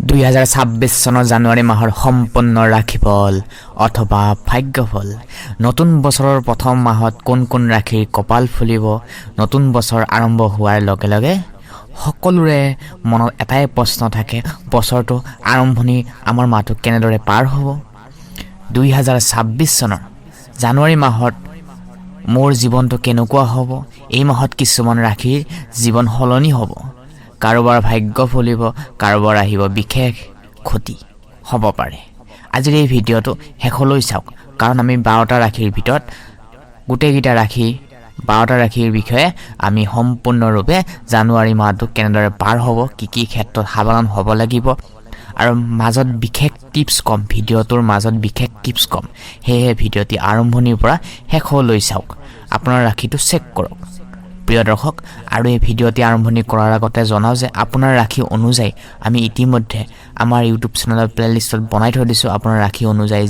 2026 চনৰ জানুৱাৰী মাহৰ সম্পূৰ্ণ ৰাশিফল অথবা ভাগ্যফল। নতুন বছৰৰ প্ৰথম মাহত কোন কোন ৰাশিৰ কপাল ফুলিব? নতুন বছৰ আৰম্ভ হোৱাৰ লগে লগে সকলোৰে মনত এটাই প্ৰশ্ন থাকে, বছৰটো আৰম্ভণি আমাৰ মাহটো কেনেদৰে পাৰ হ'ব, 2026 চনৰ জানুৱাৰী মাহত মোৰ জীৱনটো কেনেকুৱা হ'ব? এই মাহত কিছুমান ৰাশিৰ জীৱন সলনি হ'ব। কাৰোবাৰ ভাগ্য ফুলিব, কাৰোবাৰ আহিব বিশেষ ক্ষতি হ'ব পাৰে। আজিৰ এই ভিডিঅ'টো শেষলৈ চাওক, কাৰণ আমি 12টা ৰাশিৰ ভিতৰত গোটেইকেইটা ৰাশি, 12টা ৰাশিৰ বিষয়ে আমি সম্পূৰ্ণৰূপে জানুৱাৰী মাহটো কেনেদৰে পাৰ হ'ব, কি কি ক্ষেত্ৰত সাৱধান হ'ব লাগিব আৰু মাজত বিশেষ টিপছ ক'ম। ভিডিঅ'টোৰ মাজত বিশেষ টিপছ ক'ম। সেয়েহে ভিডিঅ'টি আৰম্ভণিৰ পৰা শেষলৈ চাওক, আপোনাৰ ৰাশিটো চেক কৰক। প্ৰিয় দৰ্শক, আৰু এই ভিডিঅ'টি আৰম্ভণি কৰাৰ আগতে জনাওঁ যে আপোনাৰ ৰাশি অনুযায়ী আমি ইতিমধ্যে আমাৰ ইউটিউব চেনেলৰ প্লে'লিষ্টত বনাই থৈ দিছোঁ আপোনাৰ ৰাশি অনুযায়ী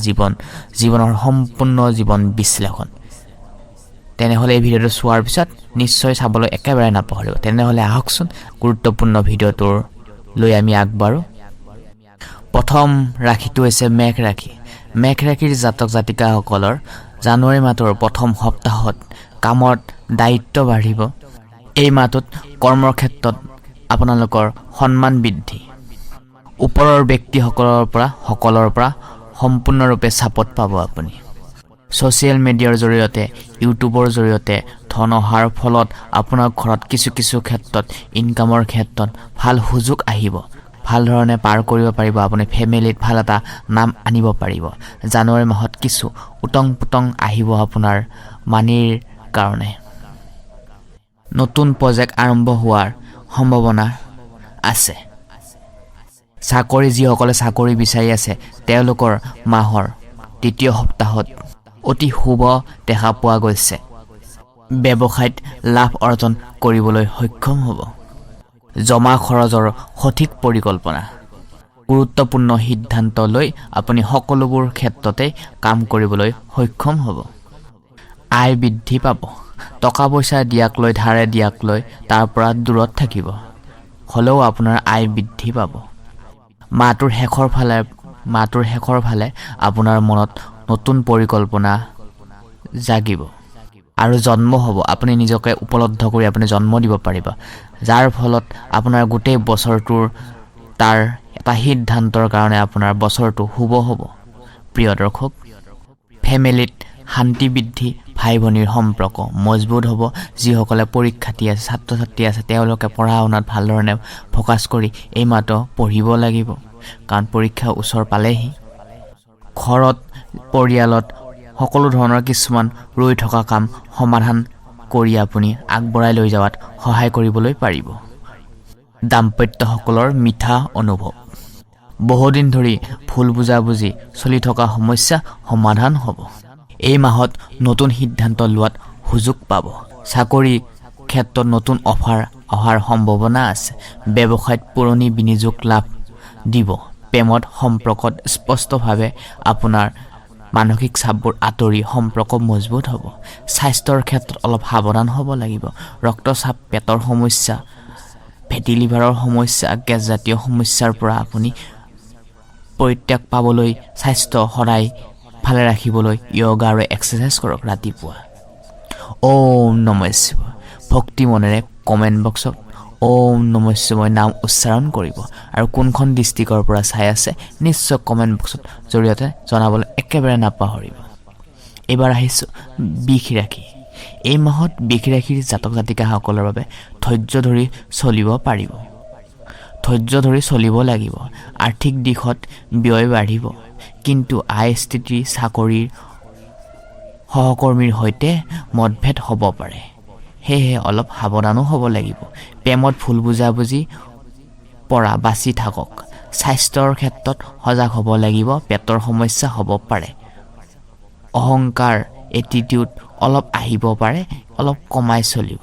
জীৱনৰ সম্পূৰ্ণ জীৱন বিশ্লেষণ। তেনেহ'লে এই ভিডিঅ'টো চোৱাৰ পিছত নিশ্চয় চাবলৈ একেবাৰে নাপাহৰিব। তেনেহ'লে আহকচোন, গুৰুত্বপূৰ্ণ ভিডিঅ'টোৰ লৈ আমি আগবাঢ়োঁ। প্ৰথম ৰাশিটো হৈছে মেঘ ৰাশি। মেঘ ৰাশিৰ জাতক জাতিকাসকলৰ জানুৱাৰী মাহটোৰ প্ৰথম সপ্তাহত কামত দায়িত্ব বাঢ়িব। এই মাহটোত কৰ্মৰ ক্ষেত্ৰত আপোনালোকৰ সন্মান বৃদ্ধি, ওপৰৰ ব্যক্তিসকলৰ পৰা সম্পূৰ্ণৰূপে ছাপৰ্ট পাব আপুনি। ছ'চিয়েল মিডিয়াৰ জৰিয়তে, ইউটিউবৰ জৰিয়তে ধন অহাৰ ফলত আপোনাৰ ঘৰত কিছু কিছু ক্ষেত্ৰত, ইনকামৰ ক্ষেত্ৰত ভাল সুযোগ আহিব। ভাল ধৰণে পাৰ কৰিব পাৰিব আপুনি। ফেমিলিত ভাল এটা নাম আনিব পাৰিব। জানুৱাৰী মাহত কিছু উটং পুটং আহিব আপোনাৰ মানিৰ কাৰণে। নতুন প্ৰজেক্ট আৰম্ভ হোৱাৰ সম্ভাৱনা আছে। চাকৰি, যিসকলে চাকৰি বিচাৰি আছে, তেওঁলোকৰ মাহৰ দ্বিতীয় সপ্তাহত অতি শুভ দেখা পোৱা গৈছে। ব্যৱসায়ত লাভ অৰ্জন কৰিবলৈ সক্ষম হ'ব। জমা খৰচৰ সঠিক পৰিকল্পনা, গুৰুত্বপূৰ্ণ সিদ্ধান্ত লৈ আপুনি সকলোবোৰ ক্ষেত্ৰতে কাম কৰিবলৈ সক্ষম হ'ব। আয় বৃদ্ধি পাব। টকা পইচা দিয়াক লৈ, ধাৰে দিয়াক লৈ তাৰ পৰা দূৰত থাকিব, হ'লেও আপোনাৰ আয় বৃদ্ধি পাব। মাহটোৰ শেষৰ ফালে আপোনাৰ মনত নতুন পৰিকল্পনা জাগিব আৰু জন্ম হ'ব। আপুনি নিজকে উপলব্ধ কৰি আপুনি জন্ম দিব পাৰিব, যাৰ ফলত আপোনাৰ গোটেই বছৰটোৰ তাৰ এটা সিদ্ধান্তৰ কাৰণে আপোনাৰ বছৰটো শুভ হ'ব। প্ৰিয় দৰ্শক, ফেমিলিত শান্তি বৃদ্ধি, ভাই ভনীৰ সম্পৰ্ক মজবুত হ'ব। যিসকলে পৰীক্ষাৰ্থী আছে, ছাত্ৰ ছাত্ৰী আছে, তেওঁলোকে পঢ়া শুনাত ভালধৰণে ফ'কাছ কৰি এই মাহটো পঢ়িব লাগিব, কাৰণ পৰীক্ষা ওচৰ পালেহি। ঘৰত, পৰিয়ালত সকলো ধৰণৰ কিছুমান ৰৈ থকা কাম সমাধান কৰি আপুনি আগবঢ়াই লৈ যোৱাত সহায় কৰিবলৈ পাৰিব। দাম্পত্যসকলৰ মিঠা অনুভৱ, বহুদিন ধৰি ভুল বুজাবুজি চলি থকা সমস্যা সমাধান হ'ব। এই মাহত নতুন সিদ্ধান্ত লোৱাত সুযোগ পাব। চাকৰি ক্ষেত্ৰত নতুন অফাৰ অহাৰ সম্ভাৱনা আছে। ব্যৱসায়ত পুৰণি বিনিয়োগ লাভ দিব। প্ৰেমত সম্পৰ্কত স্পষ্টভাৱে আপোনাৰ মানসিক চাপবোৰ আঁতৰি সম্পৰ্ক মজবুত হ'ব। স্বাস্থ্যৰ ক্ষেত্ৰত অলপ সাৱধান হ'ব লাগিব। ৰক্তচাপ, পেটৰ সমস্যা, ফেটি লিভাৰৰ সমস্যা, গেছজাতীয় সমস্যাৰ পৰা আপুনি পৰিত্ৰাণ পাবলৈ, স্বাস্থ্য সদায় ভালে ৰাখিবলৈ য়োগা আৰু এক্সাৰচাইজ কৰক ৰাতিপুৱা। ওম নম শিৱায়। ভক্তি মনেৰে কমেণ্ট বক্সত ওম নম শিৱায় নাম উচ্চাৰণ কৰিব আৰু কোনখন ডিষ্ট্ৰিক্টৰ পৰা চাই আছে, নিশ্চয় কমেণ্ট বক্সত জৰিয়তে জনাবলৈ একেবাৰে নাপাহৰিব। এইবাৰ আহিছোঁ বৃষ ৰাশি। এই মাহত বৃষ ৰাশিৰ জাতক জাতিকাসকলৰ বাবে ধৈৰ্য ধৰি চলিব পাৰিব, ধৈৰ্য ধৰি চলিব লাগিব। আৰ্থিক দিশত ব্যয় বাঢ়িব, কিন্তু আয় স্থিতি, চাকৰিৰ সহকৰ্মীৰ সৈতে মতভেদ হ'ব পাৰে। সেয়েহে অলপ সাৱধানো হ'ব লাগিব। প্ৰেমত ভুল বুজাবুজি পৰা বাচি থাকক। স্বাস্থ্যৰ ক্ষেত্ৰত সজাগ হ'ব লাগিব। পেটৰ সমস্যা হ'ব পাৰে। অহংকাৰ, এটিটিউড অলপ আহিব পাৰে, অলপ কমাই চলিব।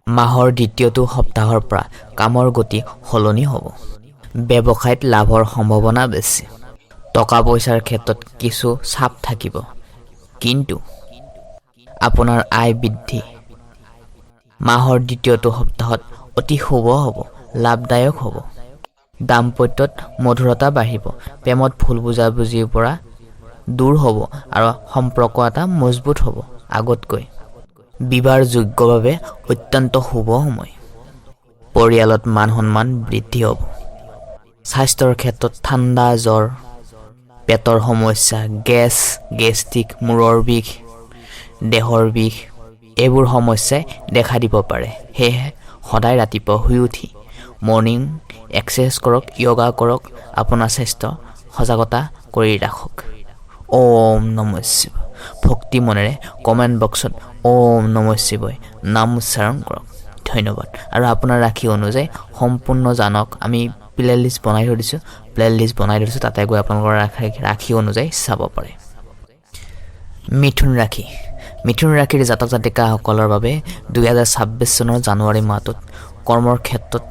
মাহৰ দ্বিতীয়টো সপ্তাহৰ পৰা কামৰ গতি সলনি হ'ব। ব্যৱসায়ত লাভৰ সম্ভাৱনা বেছি। টকা পইচাৰ ক্ষেত্ৰত কিছু চাপ থাকিব, কিন্তু আপোনাৰ আয় বৃদ্ধি মাহৰ দ্বিতীয়টো সপ্তাহত অতি শুভ হ'ব, লাভদায়ক হ'ব। দাম্পত্যত মধুৰতা বাঢ়িব। প্ৰেমত ভুল বুজাবুজিৰ পৰা দূৰ হ'ব আৰু সম্পৰ্ক এটা মজবুত হ'ব আগতকৈ। বিবাহৰ যোগ্য বাবে অত্যন্ত শুভ সময়। পৰিয়ালত মান সন্মান বৃদ্ধি হ'ব। স্বাস্থ্যৰ ক্ষেত্ৰত ঠাণ্ডা, জ্বৰ, পেটৰ সমস্যা, গেছ, গেষ্ট্ৰিক, মূৰৰ বিষ, দেহৰ বিষ, এইবোৰ সমস্যাই দেখা দিব পাৰে। সেয়েহে সদায় ৰাতিপুৱা শুই উঠি মৰ্ণিং এক্সাৰচাইজ কৰক, য়োগা কৰক, আপোনাৰ স্বাস্থ্য সজাগতা কৰি ৰাখক। ওম নম শিৱ। ভক্তি মনেৰে কমেণ্ট বক্সত ওম নম শিৱায় নাম উচ্চাৰণ কৰক। ধন্যবাদ। আৰু আপোনাৰ ৰাশি অনুযায়ী সম্পূৰ্ণ জানক, আমি প্লে লিষ্ট বনাই থৈ দিছোঁ, প্লে লিষ্ট বনাই থৈছোঁ, তাতে গৈ আপোনালোকৰ ৰাশি অনুযায়ী চাব পাৰে। মিথুন ৰাশি। মিথুন ৰাশিৰ জাতক জাতিকাসকলৰ বাবে 2026 চনৰ জানুৱাৰী মাহটোত কৰ্মৰ ক্ষেত্ৰত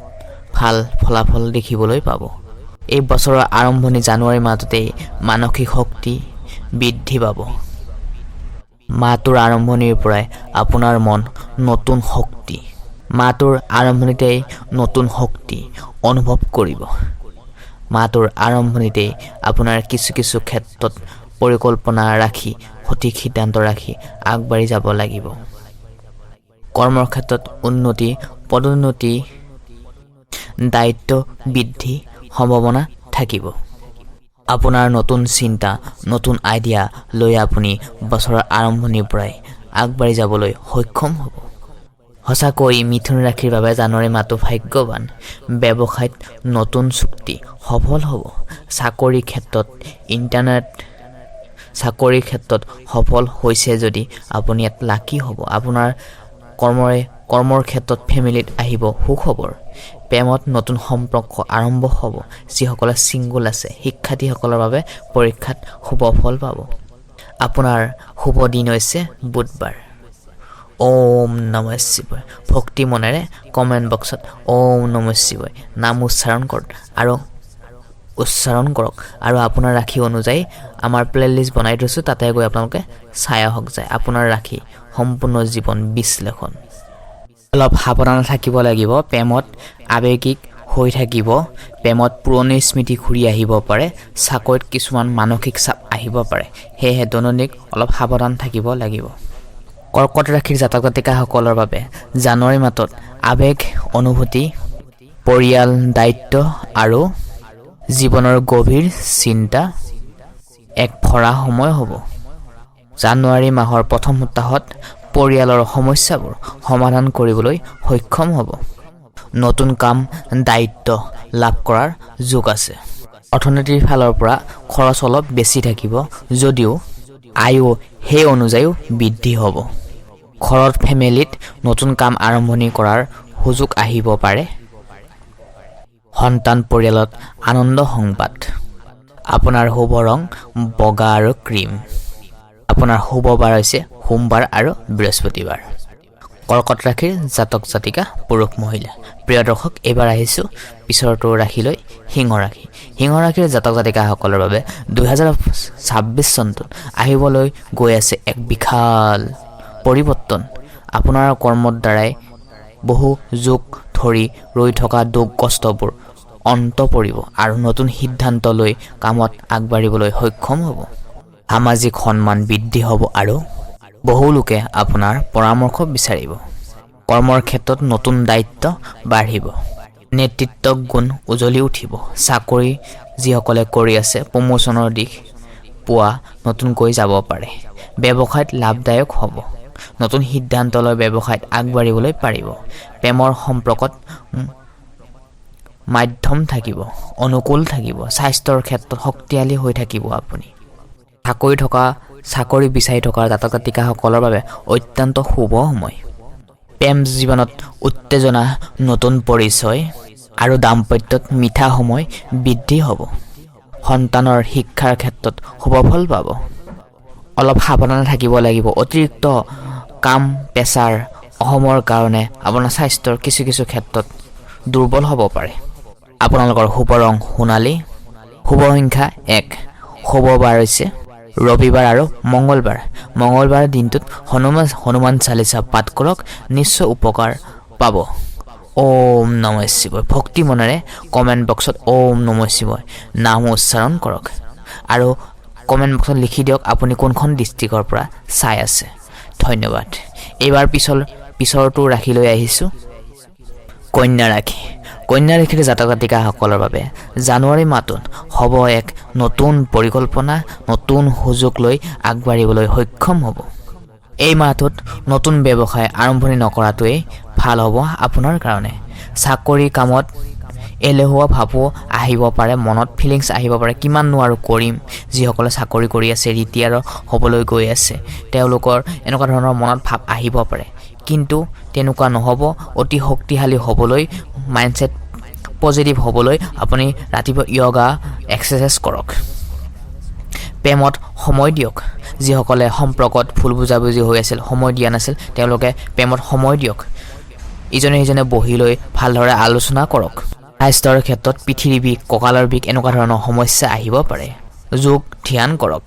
ভাল ফলাফল দেখিবলৈ পাব। এই বছৰৰ আৰম্ভণি জানুৱাৰী মাহটোতেই মানসিক শক্তি বৃদ্ধি পাব। মাহটোৰ আৰম্ভণিৰ পৰাই আপোনাৰ মন নতুন শক্তি, মাহটোৰ আৰম্ভণিতেই নতুন শক্তি অনুভৱ কৰিব। মাহটোৰ আৰম্ভণিতেই আপোনাৰ কিছু কিছু ক্ষেত্ৰত পৰিকল্পনা ৰাখি, সঠিক সিদ্ধান্ত ৰাখি আগবাঢ়ি যাব লাগিব। কৰ্মৰ ক্ষেত্ৰত উন্নতি, পদোন্নতি, দায়িত্ব বৃদ্ধি সম্ভাৱনা থাকিব। আপোনাৰ নতুন চিন্তা, নতুন আইডিয়া লৈ আপুনি বছৰৰ আৰম্ভণিৰ পৰাই আগবাঢ়ি যাবলৈ সক্ষম হ'ব। সঁচাকৈ মিথুন ৰাশিৰ বাবে জানুৱাৰী মাহটো ভাগ্যৱান। ব্যৱসায়ত নতুন চুক্তি সফল হ'ব। চাকৰিৰ ক্ষেত্ৰত ইণ্টাৰনেট চাকৰিৰ ক্ষেত্ৰত সফল হৈছে যদি আপুনি ইয়াত লাকি হ'ব। আপোনাৰ কৰ্মৰ ক্ষেত্ৰত ফেমিলিত আহিব সুখবৰ। প্ৰেমত নতুন সম্পৰ্ক আৰম্ভ হ'ব। যিসকলে ছিংগল আছে, শিক্ষাৰ্থীসকলৰ বাবে পৰীক্ষাত শুভ ফল পাব। আপোনাৰ শুভ দিন হৈছে বুধবাৰ। ওম নম শিৱায়। ভক্তি মনেৰে কমেণ্ট বক্সত ওম নম শিৱায় নাম উচ্চাৰণ কৰক আৰু উচ্চাৰণ কৰক আৰু আপোনাৰ ৰাশি অনুযায়ী আমাৰ প্লে লিষ্ট বনাই থৈছোঁ, তাতে গৈ আপোনালোকে চাই আহক যায় আপোনাৰ ৰাশি সম্পূৰ্ণ জীৱন বিশ্লেষণ। অলপ সাৱধানে থাকিব লাগিব। প্ৰেমত আৱেগিক হৈ থাকিব। প্ৰেমত পুৰণি স্মৃতি ঘূৰি আহিব পাৰে। চাকৰিত কিছুমান মানসিক চাপ আহিব পাৰে। সেয়েহে দৈনন্দিন অলপ সাৱধান থাকিব লাগিব। কৰ্কট ৰাশিৰ জাতক জাতিকাসকলৰ বাবে জানুৱাৰী মাহটোত আৱেগ, অনুভূতি, পৰিয়াল, দায়িত্ব আৰু জীৱনৰ গভীৰ চিন্তা এক ভৰা সময় হ'ব। জানুৱাৰী মাহৰ প্ৰথম সপ্তাহত পৰিয়ালৰ সমস্যাবোৰ সমাধান কৰিবলৈ সক্ষম হ'ব। নতুন কাম, দায়িত্ব লাভ কৰাৰ যোগ আছে। অৰ্থনীতিৰ ফালৰ পৰা খৰচ অলপ বেছি থাকিব যদিও আয়ো সেই অনুযায়ীও বৃদ্ধি হ'ব। ঘৰত, ফেমিলিত নতুন কাম আৰম্ভণি কৰাৰ সুযোগ আহিব পাৰে। সন্তান পৰিয়ালত আনন্দ সংবাদ। আপোনাৰ শুভ ৰং বগা আৰু ক্ৰীম। আপোনাৰ শুভ বাৰ হৈছে সোমবাৰ আৰু বৃহস্পতিবাৰ। কৰ্কট ৰাশিৰ জাতক জাতিকা, পুৰুষ মহিলা। প্ৰিয় দৰ্শক, এইবাৰ আহিছোঁ পিছৰটো ৰাশিলৈ, সিংহ ৰাশি। সিংহ ৰাশিৰ জাতক জাতিকাসকলৰ বাবে 2026 চনটোত আহিবলৈ গৈ আছে এক বিশাল পৰিৱৰ্তন। আপোনাৰ কৰ্মৰ দ্বাৰাই বহু যুগ ধৰি ৰৈ থকা দুখ কষ্টবোৰ অন্ত পৰিব আৰু নতুন সিদ্ধান্ত লৈ কামত আগবাঢ়িবলৈ সক্ষম হ'ব। সামাজিক সন্মান বৃদ্ধি হ'ব আৰু বহু লোকে আপোনাৰ পৰামৰ্শ বিচাৰিব। কৰ্মৰ ক্ষেত্ৰত নতুন দায়িত্ব বাঢ়িব। নেতৃত্ব গুণ উজ্বলি উঠিব। চাকৰি যিসকলে কৰি আছে, প্ৰমোচনৰ দিশ পোৱা নতুনকৈ যাব পাৰে। ব্যৱসায়ত লাভদায়ক হ'ব। নতুন সিদ্ধান্ত লৈ ব্যৱসায়ত আগবাঢ়িবলৈ পাৰিব। প্ৰেমৰ সম্পৰ্কত মাধ্যম থাকিব, অনুকূল থাকিব। স্বাস্থ্যৰ ক্ষেত্ৰত শক্তিশালী হৈ থাকিব আপুনি। চাকৰি বিচাৰি থকা জাতক জাতিকাসকলৰ বাবে অত্যন্ত শুভ সময়। প্ৰেম জীৱনত উত্তেজনা, নতুন পৰিচয় আৰু দাম্পত্যত মিঠা সময় বৃদ্ধি হ'ব। সন্তানৰ শিক্ষাৰ ক্ষেত্ৰত শুভ ফল পাব। অলপ সাৱধানে থাকিব লাগিব। অতিৰিক্ত কাম, প্ৰেছাৰ অসমৰ কাৰণে আপোনাৰ স্বাস্থ্যৰ কিছু কিছু ক্ষেত্ৰত দুৰ্বল হ'ব পাৰে। আপোনালোকৰ শুভ ৰং সোণালী, শুভ সংখ্যা 1, শুভ বাৰ হৈছে ৰবিবাৰ আৰু মংগলবাৰ। মংগলবাৰ দিনটোত হনুমান চালিচা পাঠ কৰক, নিশ্চয় উপকাৰ পাব। ওম নম শিৱায়। ভক্তি মনেৰে কমেণ্ট বক্সত ওম নম শিৱায় নাম উচ্চাৰণ কৰক আৰু কমেণ্ট বক্সত লিখি দিয়ক আপুনি কোনখন ডিষ্ট্ৰিক্টৰ পৰা চাই আছে। ধন্যবাদ। এইবাৰ পিছৰটো ৰাশিলৈ আহিছোঁ, কন্যা ৰাশি। কন্যা ৰাশিৰ জাতক জাতিকাসকলৰ বাবে জানুৱাৰী মাহটোত হ'ব এক নতুন পৰিকল্পনা, নতুন সুযোগ লৈ আগবাঢ়িবলৈ সক্ষম হ'ব। এই মাহটোত নতুন ব্যৱসায় আৰম্ভণি নকৰাটোৱেই ভাল হ'ব আপোনাৰ কাৰণে। চাকৰি কামত এলেহুৱা ভাৱো আহিব পাৰে, মনত ফিলিংছ আহিব পাৰে, কিমাননো আৰু কৰিম। যিসকলে চাকৰি কৰি আছে, ৰিটায়াৰ হ'বলৈ গৈ আছে, তেওঁলোকৰ এনেকুৱা ধৰণৰ মনত ভাৱ আহিব পাৰে। কিন্তু তেনেকুৱা নহ'ব। অতি শক্তিশালী হ'বলৈ, মাইণ্ডছেট পজিটিভ হ'বলৈ আপুনি ৰাতিপুৱা য়োগা, এক্সাৰচাইজ কৰক। প্ৰেমত সময় দিয়ক। যিসকলে সম্পৰ্কত ভুল বুজাবুজি হৈ আছিল, সময় দিয়া নাছিল, তেওঁলোকে প্ৰেমত সময় দিয়ক। ইজনে সিজনে বহি লৈ ভালদৰে আলোচনা কৰক। স্বাস্থ্যৰ ক্ষেত্ৰত পিঠিৰ বিষ, কঁকালৰ বিষ, এনেকুৱা ধৰণৰ সমস্যা আহিব পাৰে। যোগ ধ্যান কৰক।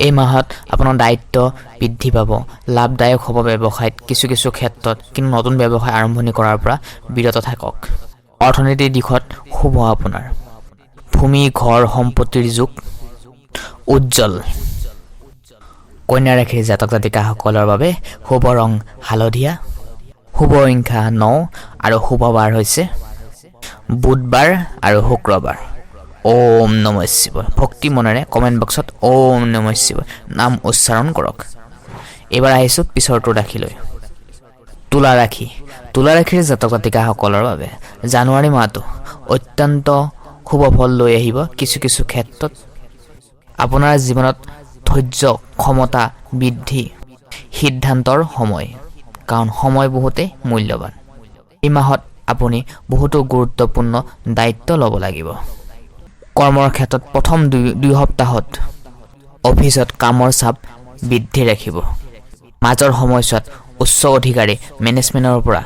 এই মাহত আপোনাৰ দায়িত্ব বৃদ্ধি পাব, লাভদায়ক হ'ব ব্যৱসায়ত কিছু কিছু ক্ষেত্ৰত, কিন্তু নতুন ব্যৱসায় আৰম্ভণি কৰাৰ পৰা বিৰত থাকক। অৰ্থনীতিৰ দিশত শুভ আপোনাৰ। ভূমি, ঘৰ, সম্পত্তিৰ যোগ উজ্জ্বল। কন্যা ৰাশিৰ জাতক জাতিকাসকলৰ বাবে শুভ ৰং হালধীয়া, শুভ সংখ্যা 9 আৰু শুভ বাৰ হৈছে বুধবাৰ আৰু শুক্ৰবাৰ। ওম নম শিৱায়। ভক্তি মনেৰে কমেণ্ট বক্সত ওম নম শিৱায় নাম উচ্চাৰণ কৰক। এইবাৰ আহিছোঁ পিছৰটো ৰাশিলৈ, তুলা ৰাশি। তুলা ৰাশিৰ জাতক জাতিকাসকলৰ বাবে জানুৱাৰী মাহটো অত্যন্ত শুভ ফল লৈ আহিব। কিছু কিছু ক্ষেত্ৰত আপোনাৰ জীৱনত ধৈৰ্য ক্ষমতা বৃদ্ধি, সিদ্ধান্তৰ সময়, কাৰণ সময় বহুতেই মূল্যৱান। এই মাহত আপুনি বহুতো গুৰুত্বপূৰ্ণ দায়িত্ব ল'ব লাগিব। কৰ্মৰ ক্ষেত্ৰত প্ৰথম দুই দুই সপ্তাহত অফিচত কামৰ চাপ বৃদ্ধি ৰাখিব। মাজৰ সময়ছোৱাত উচ্চ অধিকাৰী, মেনেজমেণ্টৰ পৰা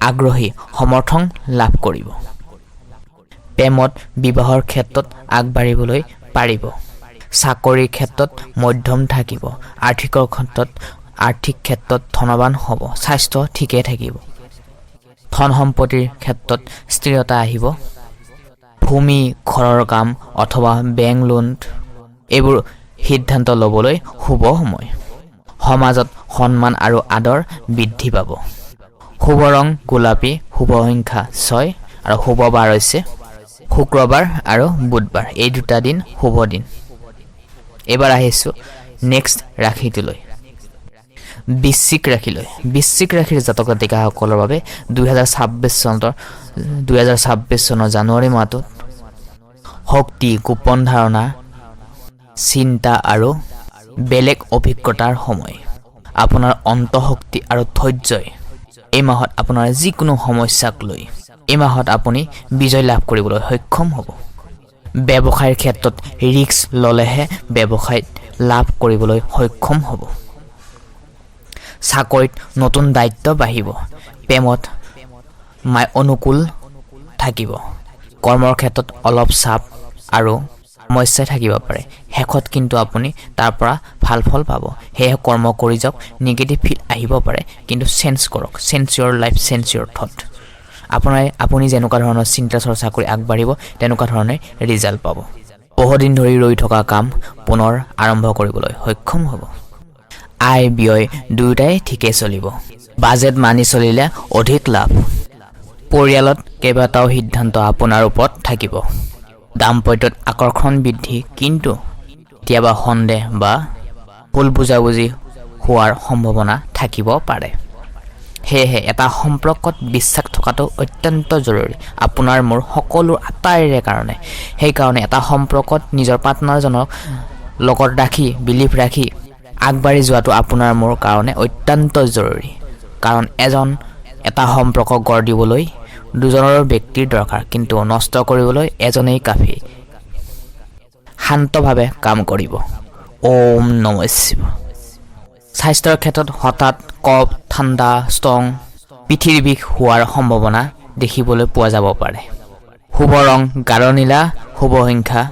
আগ্ৰহী সমৰ্থন লাভ কৰিব। প্ৰেমত বিবাহৰ ক্ষেত্ৰত আগবাঢ়িবলৈ পাৰিব। চাকৰিৰ ক্ষেত্ৰত মধ্যম থাকিব। আৰ্থিক ক্ষেত্ৰত ধনৱান হ'ব। স্বাস্থ্য ঠিকে থাকিব। ধন সম্পত্তিৰ ক্ষেত্ৰত স্থিৰতা আহিব। ভূমি, ঘৰৰ কাম অথবা বেংক লোন, এইবোৰ সিদ্ধান্ত ল'বলৈ শুভ সময়। সমাজত সন্মান আৰু আদৰ বৃদ্ধি পাব। শুভ ৰং গোলাপী, শুভ সংখ্যা 6 আৰু শুভ বাৰ হৈছে শুক্ৰবাৰ আৰু বুধবাৰ। এই দুটা দিন শুভ দিন। এইবাৰ আহিছোঁ নেক্সট ৰাশিটোলৈ, বৃশ্চিক ৰাশিলৈ। বৃশ্চিক ৰাশিৰ জাতক জাতিকাসকলৰ বাবে 2026 চনৰ জানুৱাৰী মাহটোত শক্তি, গোপন ধাৰণা, চিন্তা আৰু বেলেগ অভিজ্ঞতাৰ সময়। আপোনাৰ অন্তঃশক্তি আৰু ধৈৰ্যই এই মাহত আপোনাৰ যিকোনো সমস্যাক লৈ এই মাহত আপুনি বিজয় লাভ কৰিবলৈ সক্ষম হ'ব। ব্যৱসায়ৰ ক্ষেত্ৰত ৰিস্ক ল'লেহে ব্যৱসায়ত লাভ কৰিবলৈ সক্ষম হ'ব। চাকৰিত নতুন দায়িত্ব বাঢ়িব। প্ৰেমত মাই অনুকূল থাকিব। কৰ্মৰ ক্ষেত্ৰত অলপ চাপ আৰু সমস্যাই থাকিব পাৰে। শেষত কিন্তু আপুনি তাৰ পৰা ভাল ফল পাব। সেয়েহে কৰ্ম কৰি যাওক। নিগেটিভ ফিল আহিব পাৰে, কিন্তু চেঞ্জ কৰক। Change your life, change your thought. আপুনি যেনেকুৱা ধৰণৰ চিন্তা চৰ্চা কৰি আগবাঢ়িব, তেনেকুৱা ধৰণে ৰিজাল্ট পাব। বহুদিন ধৰি ৰৈ থকা কাম পুনৰ আৰম্ভ কৰিবলৈ সক্ষম হ'ব। আয় ব্যয় দুয়োটাই ঠিকেই চলিব। বাজেট মানি চলিলে অধিক লাভ। পৰিয়ালত কেইবাটাও সিদ্ধান্ত আপোনাৰ ওপৰত থাকিব। দাম্পত্যত আকৰ্ষণ বৃদ্ধি, কিন্তু কেতিয়াবা সন্দেহ বা ভুল বুজাবুজি হোৱাৰ সম্ভাৱনা থাকিব পাৰে। সেয়েহে এটা সম্পৰ্কত বিশ্বাস থকাটো অত্যন্ত জৰুৰী, আপোনাৰ, মোৰ, সকলো আটাইৰে কাৰণে। সেইকাৰণে এটা সম্পৰ্কত নিজৰ পাৰ্টনাৰজনক লগত ৰাখি, বিলিভ ৰাখি আগবাঢ়ি যোৱাটো আপোনাৰ মোৰ কাৰণে অত্যন্ত জৰুৰী। কাৰণ এটা সম্পৰ্ক গঢ় দিবলৈ দুজনৰ ব্যক্তিৰ দৰকাৰ, কিন্তু নষ্ট কৰিবলৈ এজনেই কাফি। শান্তভাৱে কাম কৰিব। ওম নম শিৱ। স্বাস্থ্যৰ ক্ষেত্ৰত হঠাৎ কফ, ঠাণ্ডা, ষ্টং, পিঠিৰ বিষ হোৱাৰ সম্ভাৱনা দেখিবলৈ পোৱা যাব পাৰে। শুভ ৰং গাঢ় নীলা, শুভ সংখ্যা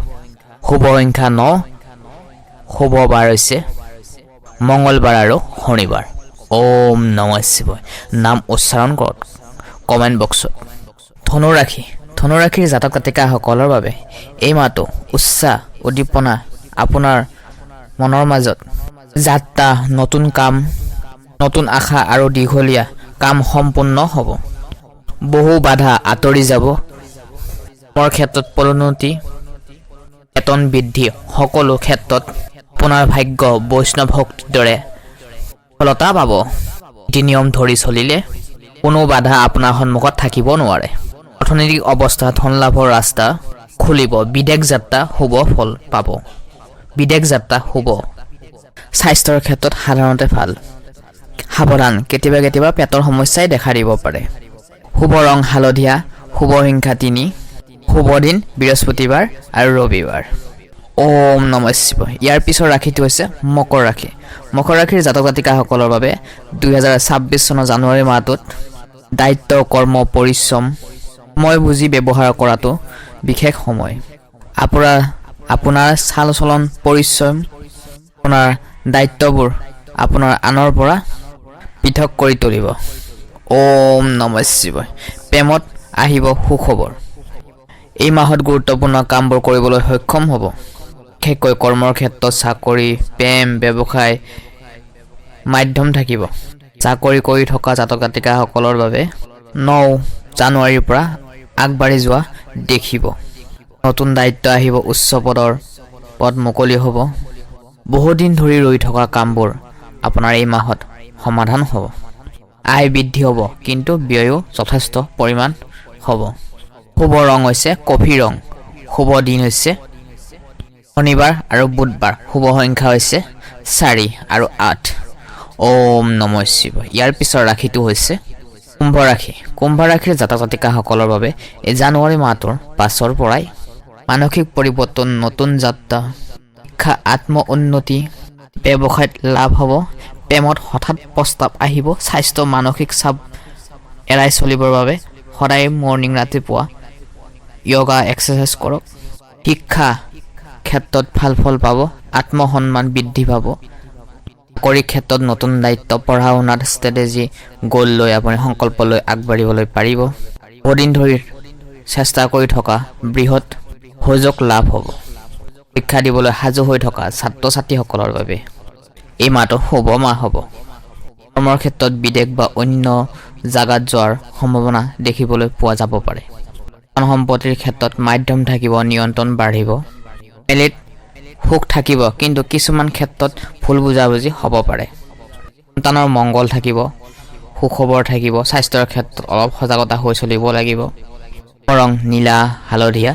9, শুভ বাৰ হৈছে মঙলবাৰ আৰু শনিবাৰ। ওম নম শিৱায় নাম উচ্চাৰণ কৰক। কমেণ্ট বক্সত। ধনুৰাশি। ধনুৰাশিৰ জাতক জাতিকাসকলৰ বাবে এই মাহটো উৎসাহ, উদ্দীপনা আপোনাৰ মনৰ মাজত যাত্ৰা, নতুন কাম, নতুন আশা আৰু দীঘলীয়া কাম সম্পূৰ্ণ হ'ব। বহু বাধা আঁতৰি যাব। কামৰ ক্ষেত্ৰত পদোন্নতি, বেতন বৃদ্ধি, সকলো ক্ষেত্ৰত আপোনাৰ ভাগ্য বৈষ্ণৱ শক্তিৰ দৰে সফলতা পাব। নীতি নিয়ম ধৰি চলিলে কোনো বাধা আপোনাৰ সন্মুখত থাকিব নোৱাৰে। অৰ্থনৈতিক অৱস্থা, ধন লাভৰ ৰাস্তা খুলিব। বিদেশ যাত্ৰা শুভ ফল পাব। বিদেশ যাত্ৰা শুভ। স্বাস্থ্যৰ ক্ষেত্ৰত সাধাৰণতে ভাল। সাৱধান, কেতিয়াবা কেতিয়াবা পেটৰ সমস্যাই দেখা দিব পাৰে। শুভ ৰং হালধীয়া, শুভ সংখ্যা 3, শুভ দিন বৃহস্পতিবাৰ আৰু ৰবিবাৰ। ওম নম শিৱায়। ইয়াৰ পিছৰ ৰাশিটো হৈছে মকৰ ৰাশি। মকৰ ৰাশিৰ জাতক জাতিকাসকলৰ বাবে 2026 চনৰ জানুৱাৰী মাহটোত দায়িত্ব, কৰ্ম, পৰিশ্ৰম, সময় বুজি ব্যৱহাৰ কৰাটো বিশেষ সময়। আপোনাৰ আপোনাৰ চাল চলন, পৰিশ্ৰম, আপোনাৰ দায়িত্ববোৰ আপোনাৰ আনৰ পৰা পৃথক কৰি তুলিব। ওম নম শিৱায়। প্ৰেমত আহিব সুখবৰ। এই মাহত গুৰুত্বপূৰ্ণ কামবোৰ কৰিবলৈ সক্ষম হ'ব। বিশেষকৈ কৰ্মৰ ক্ষেত্ৰত, চাকৰি, প্ৰেম, ব্যৱসায় মাধ্যম থাকিব। চাকৰি কৰি থকা জাতক জাতিকাসকলৰ বাবে 9 জানুৱাৰীৰ পৰা আগবাঢ়ি যোৱা দেখিব। নতুন দায়িত্ব আহিব, উচ্চ পদৰ পদ মুকলি হ'ব। বহুদিন ধৰি ৰৈ থকা কামবোৰ আপোনাৰ এই মাহত সমাধান হ'ব। আয় বৃদ্ধি হ'ব, কিন্তু ব্যয়ো যথেষ্ট পৰিমাণ হ'ব। শুভ ৰং হৈছে কফি ৰং। শুভ দিন হৈছে শনিবাৰ আৰু বুধবাৰ। শুভ সংখ্যা হৈছে 4 আৰু 8। ওম নম শিৱায়। ইয়াৰ পিছৰ ৰাশিটো হৈছে কুম্ভ ৰাশি। কুম্ভ ৰাশিৰ জাতক জাতিকাসকলৰ বাবে এই জানুৱাৰী মাহটোৰ পাছৰ পৰাই মানসিক পৰিৱৰ্তন, নতুন যাত্ৰা, শিক্ষা, আত্ম উন্নতি, ব্যৱসায়ত লাভ হ'ব। প্ৰেমত হঠাৎ প্ৰস্তাৱ আহিব। স্বাস্থ্য, মানসিক চাপ এৰাই চলিবৰ বাবে সদায় মৰ্ণিং, ৰাতিপুৱা য়োগা, এক্সাৰচাইজ কৰক। শিক্ষা ক্ষেত্ৰত ভাল ফল পাব। আত্মসন্মান বৃদ্ধি পাব। চাকৰিৰ ক্ষেত্ৰত নতুন দায়িত্ব, পঢ়া শুনাত ষ্ট্ৰেটেজি, গ'ল লৈ আপুনি সংকল্প লৈ আগবাঢ়িবলৈ পাৰিব। বহুদিন ধৰি চেষ্টা কৰি থকা বৃহৎ সুযোগ লাভ হ'ব। পৰীক্ষা দিবলৈ সাজু হৈ থকা ছাত্ৰ ছাত্ৰীসকলৰ বাবে এই মাহটো শুভ মাহ হ'ব। কৰ্মৰ ক্ষেত্ৰত বিদেশ বা অন্য জাগাত যোৱাৰ সম্ভাৱনা দেখিবলৈ পোৱা যাব পাৰে। ধন সম্পত্তিৰ ক্ষেত্ৰত মাধ্যম থাকিব, নিয়ন্ত্ৰণ বাঢ়িব। ফেমিলিত সুখ থাকিব, কিন্তু কিছুমান ক্ষেত্ৰত ভুল বুজাবুজি হ'ব পাৰে। সন্তানৰ মংগল থাকিব, সুখবৰ থাকিব। স্বাস্থ্যৰ ক্ষেত্ৰত অলপ সজাগতা হৈ চলিব লাগিব। ৰং নীলা, হালধীয়া,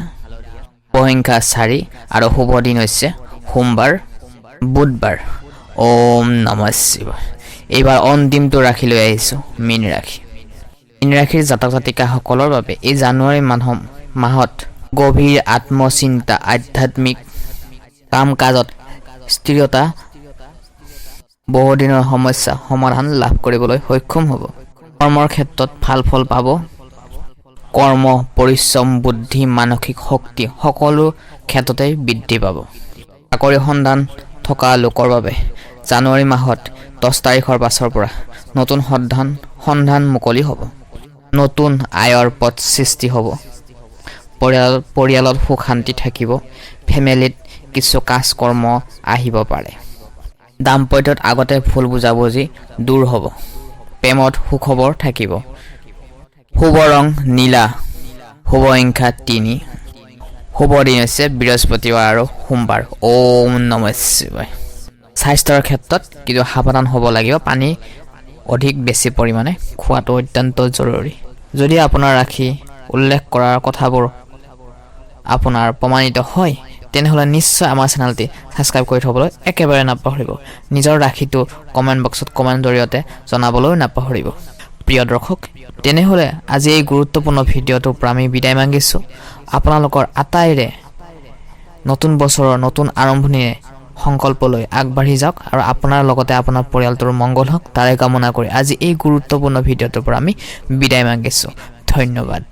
শুভ সংখ্যা 4 আৰু শুভ দিন হৈছে সোমবাৰ, বুধবাৰ। ওম নম শিৱায়। এইবাৰ অন্তিমটো ৰাশি লৈ আহিছোঁ, মীন ৰাশি। মীন ৰাশিৰ জাতক জাতিকাসকলৰ বাবে এই জানুৱাৰী মাহত গভীৰ আত্মচিন্তা, আধ্যাত্মিক কাম কাজত স্থিৰতা, বহুদিনৰ সমস্যা সমাধান লাভ কৰিবলৈ সক্ষম হ'ব। কৰ্মৰ ক্ষেত্ৰত ভাল ফল পাব। কৰ্ম, পৰিশ্ৰম, বুদ্ধি, মানসিক শক্তি সকলো ক্ষেত্ৰতে বৃদ্ধি পাব। চাকৰি সন্ধান থকা লোকৰ বাবে জানুৱাৰী মাহত 10 তাৰিখৰ পাছৰ পৰা নতুন সন্ধান মুকলি হ'ব। নতুন আয়ৰ পথ সৃষ্টি হ'ব। পৰিয়ালত সুখ শান্তি থাকিব। ফেমিলিত কিছু কাজ কৰ্ম আহিব পাৰে। দাম্পত্যত আগতে ভুল বুজাবুজি দূৰ হ'ব। প্ৰেমত সুখবৰ থাকিব। শুভ ৰং নীলা, শুভ সংখ্যা 3, শুভ দিন হৈছে বৃহস্পতিবাৰ আৰু সোমবাৰ। ওম নম শিৱায়। স্বাস্থ্যৰ ক্ষেত্ৰত কিন্তু সাৱধান হ'ব লাগিব। পানী অধিক বেছি পৰিমাণে খোৱাটো অত্যন্ত জৰুৰী। যদি আপোনাৰ ৰাশি উল্লেখ কৰাৰ কথাবোৰ আপোনাৰ প্ৰমাণিত হয়, তেনেহ'লে নিশ্চয় আমাৰ চেনেলটি ছাবস্ক্ৰাইব কৰি থ'বলৈ একেবাৰে নাপাহৰিব। নিজৰ ৰাশিটো কমেণ্ট বক্সত কমেণ্ট জৰিয়তে জনাবলৈও নাপাহৰিব। প্ৰিয় দৰ্শক, তেনেহ'লে আজি এই গুৰুত্বপূৰ্ণ ভিডিঅ'টোৰ পৰা আমি বিদায় মাগিছোঁ। আপোনালোকৰ আটাইৰে নতুন বছৰৰ নতুন আৰম্ভণিৰে সংকল্প লৈ আগবাঢ়ি যাওক আৰু আপোনাৰ লগতে আপোনাৰ পৰিয়ালটোৰ মংগল হওক, তাৰে কামনা কৰি আজি এই গুৰুত্বপূৰ্ণ ভিডিঅ'টোৰ পৰা আমি বিদায় মাগিছোঁ। ধন্যবাদ।